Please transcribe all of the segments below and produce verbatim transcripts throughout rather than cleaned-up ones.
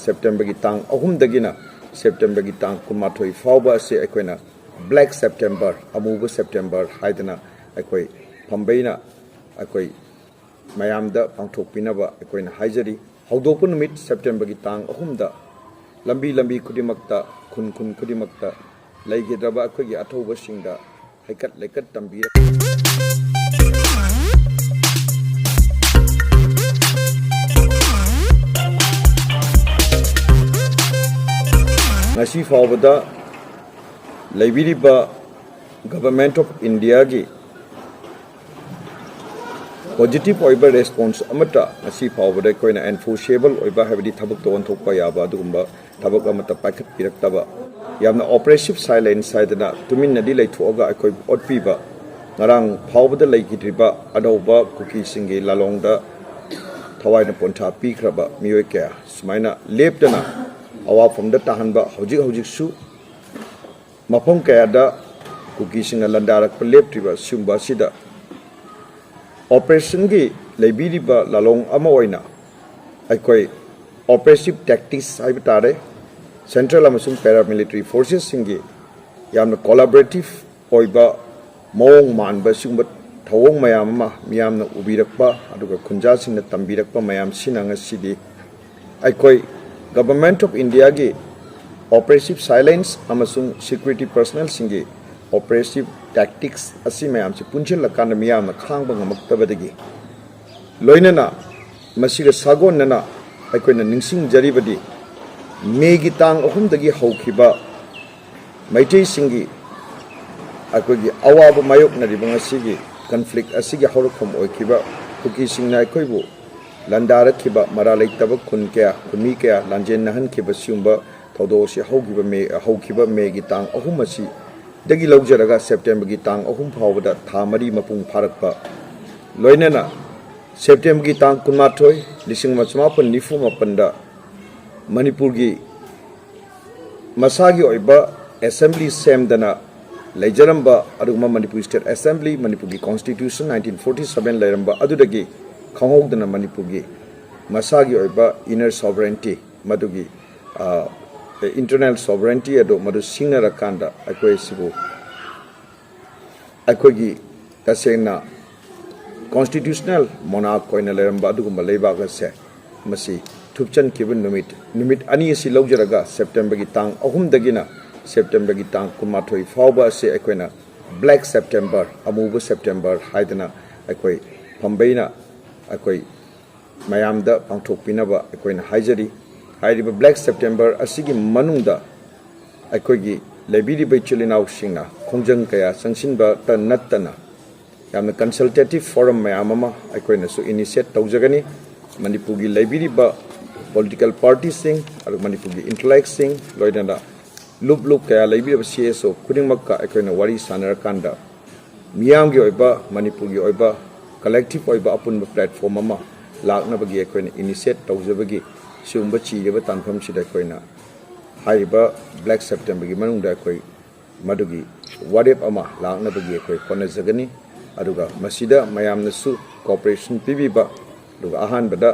ꯁꯦꯞꯇꯦꯝꯕꯔꯒꯤ ꯇꯥꯡ ꯑꯍꯨꯝꯗꯒꯤꯅ ꯁꯦꯞꯇꯦꯝꯕꯔꯒꯤ ꯇꯥꯡ ꯀꯨꯟꯃꯥꯊꯣꯏ ꯐꯥꯎꯕ ꯑꯁꯤ ꯑꯩꯈꯣꯏꯅ Black September, ꯑꯃꯨꯕ ꯁꯦꯞꯇꯦꯝꯕꯔ ꯍꯥꯏꯗꯅ ꯑꯩꯈꯣꯏ ꯐꯝꯕꯩꯅ ꯑꯩꯈꯣꯏ ꯃꯌꯥꯝꯗ ꯄꯥꯡꯊꯣꯛꯄꯤꯅꯕ ꯑꯩꯈꯣꯏꯅ ꯍꯥꯏꯖꯔꯤ꯫ ꯍꯧꯗꯣꯛꯄ ꯅꯨꯃꯤꯠ ꯁꯦꯞꯇꯦꯝꯕꯔꯒꯤ ꯇꯥꯡ ꯑꯍꯨꯝꯗ ꯂꯝꯕꯤ ꯂꯝꯕꯤ ꯈꯨꯗꯤꯡꯃꯛꯇ, ꯈꯨꯟ ꯈꯨꯟ ꯈꯨꯗꯤꯡꯃꯛꯇ ꯂꯩꯈꯤꯗ꯭ꯔꯕ ꯑꯩꯈꯣꯏꯒꯤ ꯑꯊꯧꯕꯁꯤꯡꯗ ꯍꯩꯀꯠ ꯂꯩꯀꯠ ꯇꯝꯕꯤꯔꯛ ꯉꯁꯤ ꯐꯥꯎꯕꯗ ꯂꯩꯕꯤꯔꯤꯕ Government of Indiaꯒꯤ positive ꯑꯣꯏꯕ response ꯑꯃꯠꯇ ꯉꯁꯤ ꯐꯥꯎꯕꯗ ꯑꯩꯈꯣꯏꯅ enforceable ꯑꯣꯏꯕ, ꯍꯥꯏꯕꯗꯤ ꯊꯕꯛꯇ ꯑꯣꯟꯊꯣꯛꯄ ꯌꯥꯕ ꯑꯗꯨꯒꯨꯝꯕ ꯊꯕꯛ ꯑꯃꯠꯇ ꯄꯥꯏꯈꯠꯄꯤꯔꯛꯇꯕ, ꯌꯥꯝꯅ oppressive silence ꯍꯥꯏꯗꯅ ꯇꯨꯃꯤꯟꯅꯗꯤ ꯂꯩꯊꯣꯛꯑꯒ ꯑꯩꯈꯣꯏꯕꯨ ꯑꯣꯠꯄꯤꯕ, ꯉꯔꯥꯡ ꯐꯥꯎꯕꯗ ꯂꯩꯈꯤꯗ꯭ꯔꯤꯕ ꯑꯅꯧꯕ ꯀꯨꯀꯤꯁꯤꯡꯒꯤ ꯂꯥꯂꯣꯡꯗ ꯊꯋꯥꯏꯅ ꯄꯣꯟꯊꯥ ꯄꯤꯈ꯭ꯔꯕ ꯃꯤꯑꯣꯏ ꯀꯌꯥ ꯁꯨꯃꯥꯏꯅ ꯂꯦꯞꯇꯅ ꯑꯋꯥꯐꯝꯗ ꯇꯥꯍꯟꯕ, ꯍꯧꯖꯤꯛ ꯍꯧꯖꯤꯛꯁꯨ ꯃꯐꯝ ꯀꯌꯥꯗ ꯀꯨꯀꯤꯁꯤꯡꯅ ꯂꯥꯟꯗꯥꯔꯛꯄ ꯂꯦꯞꯇ꯭ꯔꯤꯕ ꯑꯁꯤꯒꯨꯝꯕ ꯑꯁꯤꯗ operationꯒꯤ ꯂꯩꯕꯤꯔꯤꯕ ꯂꯥꯂꯣꯡ ꯑꯃ ꯑꯣꯏꯅ ꯑꯩꯈꯣꯏ oppressive tactics ꯍꯥꯏꯕ ꯇꯥꯔꯦ, central ꯑꯃꯁꯨꯡ paramilitary forcesꯁꯤꯡꯒꯤ ꯌꯥꯝꯅ collaborative ꯑꯣꯏꯕ ꯃꯑꯣꯡ ꯃꯥꯟꯕ ꯁꯤꯒꯨꯝꯕ ꯊꯧꯑꯣꯡ ꯃꯌꯥꯝ ꯑꯃ ꯃꯤꯌꯥꯝꯅ ꯎꯕꯤꯔꯛꯄ ꯑꯗꯨꯒ ꯈꯨꯟꯖꯥꯁꯤꯡꯅ ꯇꯝꯕꯤꯔꯛꯄ ꯃꯌꯥꯝꯁꯤꯅ ꯉꯁꯤꯗꯤ ꯑꯩꯈꯣꯏ Government of Indiaꯒꯤ oppressive silence ꯑꯃꯁꯨꯡ security personnelꯁꯤꯡꯒꯤ oppressive tactics ꯑꯁꯤ ꯃꯌꯥꯝꯁꯤ ꯄꯨꯟꯁꯤꯜꯂꯀꯥꯟꯗ ꯃꯤꯌꯥꯝꯅ ꯈꯥꯡꯕ ꯉꯝꯃꯛꯇꯕꯗꯒꯤ, ꯂꯣꯏꯅꯅ ꯃꯁꯤꯒ ꯁꯥꯒꯣꯟꯅꯅ ꯑꯩꯈꯣꯏꯅ ꯅꯤꯡꯁꯤꯡꯖꯔꯤꯕꯗꯤ Mayꯒꯤ ꯇꯥꯡ ꯑꯍꯨꯝꯗꯒꯤ ꯍꯧꯈꯤꯕ ꯃꯩꯇꯩꯁꯤꯡꯒꯤ ꯑꯩꯈꯣꯏꯒꯤ ꯑꯋꯥꯕ ꯃꯥꯌꯣꯛꯅꯔꯤꯕ ꯉꯁꯤꯒꯤ conflict ꯑꯁꯤꯒꯤ ꯍꯧꯔꯛꯐꯝ ꯑꯣꯏꯈꯤꯕ ꯀꯨꯀꯤꯁꯤꯡꯅ ꯑꯩꯈꯣꯏꯕꯨ ꯂꯥꯟꯗꯥꯔꯛꯈꯤꯕ, ꯃꯔꯥ ꯂꯩꯇꯕ ꯈꯨꯟ ꯀꯌꯥ, ꯈꯨꯟꯃꯤ ꯀꯌꯥ ꯂꯥꯟꯖꯦꯟꯅꯍꯟꯈꯤꯕ ꯁꯤꯒꯨꯝꯕ ꯊꯧꯗꯣꯛ ꯑꯁꯤ ꯍꯧꯈꯤꯕ May, ꯍꯧꯈꯤꯕ Mayꯒꯤ ꯇꯥꯡ ꯑꯍꯨꯝ ꯑꯁꯤꯗꯒꯤ ꯂꯧꯖꯔꯒ Septemberꯒꯤ ꯇꯥꯡ ꯑꯍꯨꯝ ꯐꯥꯎꯕꯗ ꯊꯥ ꯃꯔꯤ ꯃꯄꯨꯡ ꯐꯥꯔꯛꯄ, ꯂꯣꯏꯅꯅ Septemberꯒꯤ ꯇꯥꯡ ꯀꯨꯟꯃꯥꯊꯣꯏ, ꯂꯤꯁꯤꯡ ꯑꯃ ꯆꯃꯥꯄꯟ ꯅꯤꯐꯨ ꯃꯥꯄꯟꯗ ꯃꯅꯤꯄꯨꯔꯒꯤ ꯃꯁꯥꯒꯤ ꯑꯣꯏꯕ assembly ꯁꯦꯝꯗꯅ ꯂꯩꯖꯔꯝꯕ ꯑꯗꯨꯒꯨꯝꯕ Manipur State Assembly, ꯃꯅꯤꯄꯨꯔꯒꯤ constitution nineteen forty seven ꯂꯩꯔꯝꯕ ꯑꯗꯨꯗꯒꯤ ꯈꯪꯍꯧꯗꯅ ꯃꯅꯤꯄꯨꯔꯒꯤ ꯃꯁꯥꯒꯤ ꯑꯣꯏꯕ inner sovereignty, ꯃꯗꯨꯒꯤ ꯏꯟꯇꯔꯅꯦꯜ ꯁꯣꯕꯔꯦꯟꯇꯤ ꯑꯗꯨ ꯃꯗꯨ ꯁꯤꯡꯅꯔꯀꯥꯟꯗ ꯑꯩꯈꯣꯏ ꯁꯤꯕꯨ ꯑꯩꯈꯣꯏꯒꯤ ꯇꯁꯦꯡꯅ ꯀꯣꯟꯁꯇꯤꯇ꯭ꯌꯨꯁꯅꯦꯜ ꯃꯣꯅꯥꯔꯛ ꯑꯣꯏꯅ ꯂꯩꯔꯝꯕ ꯑꯗꯨꯒꯨꯝꯕ ꯂꯩꯕꯥꯛ ꯑꯁꯦ ꯃꯁꯤ ꯊꯨꯞꯆꯟꯈꯤꯕ ꯅꯨꯃꯤꯠ ꯅꯨꯃꯤꯠ ꯑꯅꯤ ꯑꯁꯤ ꯂꯧꯖꯔꯒ ꯁꯦꯞꯇꯦꯝꯕꯔꯒꯤ ꯇꯥꯡ ꯑꯍꯨꯝꯗꯒꯤꯅ ꯁꯦꯞꯇꯦꯝꯕꯔꯒꯤ ꯇꯥꯡ ꯀꯨꯟꯃꯥꯊꯣꯏ ꯐꯥꯎꯕ ꯑꯁꯤ ꯑꯩꯈꯣꯏꯅ ꯕ꯭ꯂꯦꯛ ꯁꯦꯞꯇꯦꯝꯕꯔ, ꯑꯃꯨꯕ ꯁꯦꯞꯇꯦꯝꯕꯔ ꯍꯥꯏꯗꯅ ꯑꯩꯈꯣꯏ ꯐꯝꯕꯩꯅ ꯑꯩꯈꯣꯏ ꯃꯌꯥꯝꯗ ꯄꯥꯡꯊꯣꯛꯄꯤꯅꯕ ꯑꯩꯈꯣꯏꯅ ꯍꯥꯏꯖꯔꯤ꯫ ꯍꯥꯏꯔꯤꯕ ꯕ꯭ꯂꯦꯛ ꯁꯦꯞꯇꯦꯝꯕꯔ ꯑꯁꯤꯒꯤ ꯃꯅꯨꯡꯗ ꯑꯩꯈꯣꯏꯒꯤ ꯂꯩꯕꯤꯔꯤꯕ ꯏꯆꯤꯜ ꯏꯅꯥꯎꯁꯤꯡꯅ ꯈꯣꯡꯖꯪ ꯀꯌꯥ ꯆꯪꯁꯤꯟꯕꯇ ꯅꯠꯇꯅ ꯌꯥꯝꯅ ꯀꯟꯁꯜꯇꯦꯇꯤꯞ ꯐꯣꯔꯝ ꯃꯌꯥꯝ ꯑꯃ ꯑꯩꯈꯣꯏꯅꯁꯨ ꯏꯅꯤꯁꯤꯌꯦꯠ ꯇꯧꯖꯒꯅꯤ꯫ ꯃꯅꯤꯄꯨꯔꯒꯤ ꯂꯩꯕꯤꯔꯤꯕ ꯄꯣꯂꯤꯇꯤꯀꯦꯜ ꯄꯥꯔꯇꯤꯁꯤꯡ, ꯑꯗꯨꯒ ꯃꯅꯤꯄꯨꯔꯒꯤ ꯏꯟꯇꯂꯦꯛꯁꯤꯡ, ꯂꯣꯏꯅꯅ ꯂꯨꯞ ꯂꯨꯞ ꯀꯌꯥ ꯂꯩꯕꯤꯔꯤꯕ ꯁꯤ ꯑꯦꯁ ꯑꯣ ꯈꯨꯗꯤꯡꯃꯛꯀ ꯑꯩꯈꯣꯏꯅ ꯋꯥꯔꯤ ꯁꯥꯟꯅꯔꯀꯥꯟꯗ ꯃꯤꯌꯥꯝꯒꯤ ꯑꯣꯏꯕ, ꯃꯅꯤꯄꯨꯔꯒꯤ ꯑꯣꯏꯕ ꯀꯂꯦꯛꯇꯤꯞ ꯑꯣꯏꯕ ꯑꯄꯨꯟꯕ ꯄ꯭ꯂꯦꯠꯐꯣꯝ ꯑꯃ ꯂꯥꯛꯅꯕꯒꯤ ꯑꯩꯈꯣꯏꯅ ꯏꯅꯤꯁꯤꯌꯦꯠ ꯇꯧꯖꯕꯒꯤ ꯁꯤꯒꯨꯝꯕ ꯆꯤꯔꯕ ꯇꯥꯟꯐꯝꯁꯤꯗ ꯑꯩꯈꯣꯏꯅ ꯍꯥꯏꯔꯤꯕ ꯕ꯭ꯂꯦꯛ ꯁꯦꯞꯇꯦꯝꯕꯔꯒꯤ ꯃꯅꯨꯡꯗ ꯑꯩꯈꯣꯏ ꯃꯗꯨꯒꯤ ꯋꯥꯔꯦꯞ ꯑꯃ ꯂꯥꯛꯅꯕꯒꯤ ꯑꯩꯈꯣꯏ ꯍꯣꯠꯅꯖꯒꯅꯤ꯫ ꯑꯗꯨꯒ ꯃꯁꯤꯗ ꯃꯌꯥꯝꯅꯁꯨ ꯀꯣꯑꯣꯄꯔꯦꯁꯟ ꯄꯤꯕꯤꯕ, ꯑꯗꯨꯒ ꯑꯍꯥꯟꯕꯗ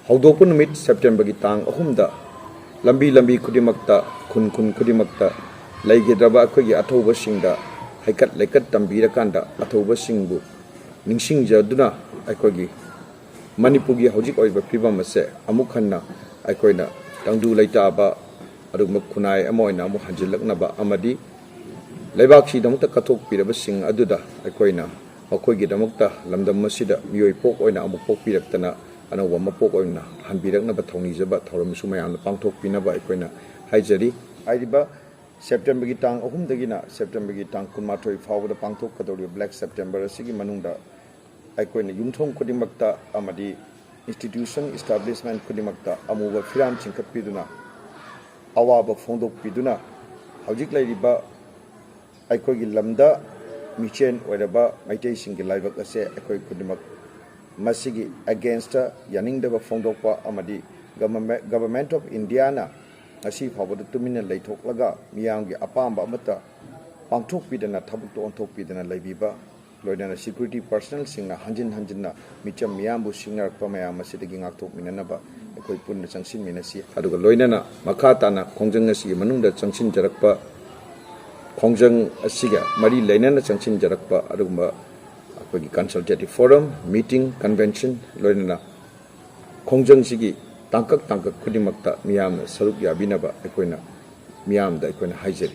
ꯍꯧꯗꯣꯛꯄ ꯅꯨꯃꯤꯠ ꯁꯦꯞꯇꯦꯝꯕꯔꯒꯤ ꯇꯥꯡ ꯑꯍꯨꯝꯗ ꯂꯝꯕꯤ ꯂꯝꯕꯤ ꯈꯨꯗꯤꯡꯃꯛꯇ, ꯈꯨꯟ ꯈꯨꯟ ꯈꯨꯗꯤꯡꯃꯛꯇ ꯂꯩꯒꯗꯕ ꯑꯩꯈꯣꯏꯒꯤ ꯑꯊꯧꯕꯁꯤꯡꯗ ꯍꯩꯀꯠ ꯂꯩꯀꯠ ꯇꯝꯕꯤꯔꯀꯥꯟꯗ ꯑꯊꯧꯕꯁꯤꯡꯕꯨ ꯅꯤꯡꯁꯤꯡꯖꯗꯨꯅ ꯑꯩꯈꯣꯏꯒꯤ ꯃꯅꯤꯄꯨꯔꯒꯤ ꯍꯧꯖꯤꯛ ꯑꯣꯏꯕ ꯐꯤꯕꯝ ꯑꯁꯦ ꯑꯃꯨꯛ ꯍꯟꯅ ꯑꯩꯈꯣꯏꯅ ꯇꯪꯗꯨ ꯂꯩꯇꯥꯕ ꯑꯗꯨꯒꯨꯝꯕ ꯈꯨꯟꯅꯥꯏ ꯑꯃ ꯑꯣꯏꯅ ꯑꯃꯨꯛ ꯍꯟꯖꯤꯜꯂꯛꯅꯕ ꯑꯃꯗꯤ ꯂꯩꯕꯥꯛꯁꯤꯒꯤꯗꯃꯛꯇ ꯀꯠꯊꯣꯛꯄꯤꯔꯕꯁꯤꯡ ꯑꯗꯨꯗ ꯑꯩꯈꯣꯏꯅ ꯃꯈꯣꯏꯒꯤꯗꯃꯛꯇ ꯂꯝꯗꯝ ꯑꯁꯤꯗ ꯃꯤꯑꯣꯏ ꯄꯣꯛ ꯑꯣꯏꯅ ꯑꯃꯨꯛ ꯄꯣꯛꯄꯤꯔꯛꯇꯅ ꯑꯅꯧꯕ ꯃꯄꯣꯛ ꯑꯣꯏꯅ ꯍꯟꯕꯤꯔꯛꯅꯕ ꯊꯧꯅꯤꯖꯕ ꯊꯧꯔꯝꯁꯨ ꯃꯌꯥꯝꯅ ꯄꯥꯡꯊꯣꯛꯄꯤꯅꯕ ꯑꯩꯈꯣꯏꯅ ꯍꯥꯏꯖꯔꯤ꯫ ꯍꯥꯏꯔꯤꯕ ꯁꯦꯞꯇꯦꯝꯕꯔꯒꯤ ꯇꯥꯡ ꯑꯍꯨꯝꯗꯒꯤꯅ ꯁꯦꯞꯇꯦꯝꯕꯔꯒꯤ ꯇꯥꯡ ꯀꯨꯟꯃꯥꯊꯣꯏ ꯐꯥꯎꯕꯗ ꯄꯥꯡꯊꯣꯛꯀꯗꯧꯔꯤꯕ ꯕ꯭ꯂꯦꯛ ꯁꯦꯞꯇꯦꯝꯕꯔ ꯑꯁꯤꯒꯤ ꯃꯅꯨꯡꯗ ꯑꯩꯈꯣꯏꯅ ꯌꯨꯝꯊꯣꯡ ꯈꯨꯗꯤꯡꯃꯛꯇ ꯑꯃꯗꯤ ꯏꯟꯁꯇꯤꯇ꯭ꯌꯨꯁꯟ, ꯏꯁꯇꯥꯕ꯭ꯂꯤꯁꯃꯦꯟ ꯈꯨꯗꯤꯡꯃꯛꯇ ꯑꯃꯨꯕ ꯐꯤꯔꯥꯟ ꯆꯤꯡꯈꯠꯄꯤꯗꯨꯅ, ꯑꯋꯥꯕ ꯐꯣꯡꯗꯣꯛꯄꯤꯗꯨꯅ, ꯍꯧꯖꯤꯛ ꯂꯩꯔꯤꯕ ꯑꯩꯈꯣꯏꯒꯤ ꯂꯝꯗ ꯃꯤꯆꯦꯟ ꯑꯣꯏꯔꯕ ꯃꯩꯇꯩꯁꯤꯡꯒꯤ ꯂꯥꯏꯕꯛ ꯑꯁꯦ ꯑꯩꯈꯣꯏ ꯈꯨꯗꯤꯡꯃꯛ ꯃꯁꯤꯒꯤ ꯑꯦꯒꯦꯟꯁꯇ ꯌꯥꯅꯤꯡꯗꯕ ꯐꯣꯡꯗꯣꯛꯄ ꯑꯃꯗꯤ ꯒꯚꯔꯟꯃꯦꯟ, ꯒꯚꯔꯟꯃꯦꯟꯠ ꯑꯣꯐ ꯏꯟꯗꯤꯌꯥꯅ ꯉꯁꯤ ꯐꯥꯎꯕꯗ ꯇꯨꯃꯤꯟꯅ ꯂꯩꯊꯣꯛꯂꯒ ꯃꯤꯌꯥꯝꯒꯤ ꯑꯄꯥꯝꯕ ꯑꯃꯠꯇ ꯄꯥꯡꯊꯣꯛꯄꯤꯗꯅ, ꯊꯕꯛꯇ ꯑꯣꯟꯊꯣꯛꯄꯤꯗꯅ ꯂꯩꯕꯤꯕ, ꯂꯣꯏꯅꯅ ꯁꯦꯀ꯭ꯌꯨꯔꯤꯇꯤ ꯄꯔꯁꯅꯦꯜꯁꯤꯡꯅ ꯍꯟꯖꯤꯟ ꯍꯟꯖꯤꯟꯅ ꯃꯤꯆꯝ ꯃꯤꯌꯥꯝꯕꯨ ꯁꯤꯡꯅꯔꯛꯄ ꯃꯌꯥꯝ ꯑꯁꯤꯗꯒꯤ ꯉꯥꯛꯊꯣꯛꯃꯤꯟꯅꯅꯕ ꯑꯩꯈꯣꯏ ꯄꯨꯟꯅ ꯆꯪꯁꯤꯟꯃꯤꯟꯅꯁꯤ꯫ ꯑꯗꯨꯒ ꯂꯣꯏꯅꯅ ꯃꯈꯥ ꯇꯥꯅ ꯈꯣꯡꯖꯪ ꯑꯁꯤꯒꯤ ꯃꯅꯨꯡꯗ ꯆꯪꯁꯤꯟꯖꯔꯛꯄ, ꯈꯣꯡꯖꯪ ꯑꯁꯤꯒ ꯃꯔꯤ ꯂꯩꯅꯅ ꯆꯪꯁꯤꯟꯖꯔꯛꯄ ꯑꯗꯨꯒꯨꯝꯕ ꯑꯩꯈꯣꯏꯒꯤ consultative forum, meeting, convention, ꯂꯣꯏꯅꯅ ꯈꯣꯡꯖꯪꯁꯤꯒꯤ ꯇꯥꯡꯀꯛ ꯇꯥꯡꯀꯛ ꯈꯨꯗꯤꯡꯃꯛꯇ ꯃꯤꯌꯥꯝꯅ ꯁꯔꯨꯛ ꯌꯥꯕꯤꯅꯕ ꯑꯩꯈꯣꯏꯅ ꯃꯤꯌꯥꯝꯗ ꯑꯩꯈꯣꯏꯅ ꯍꯥꯏꯖꯔꯤ꯫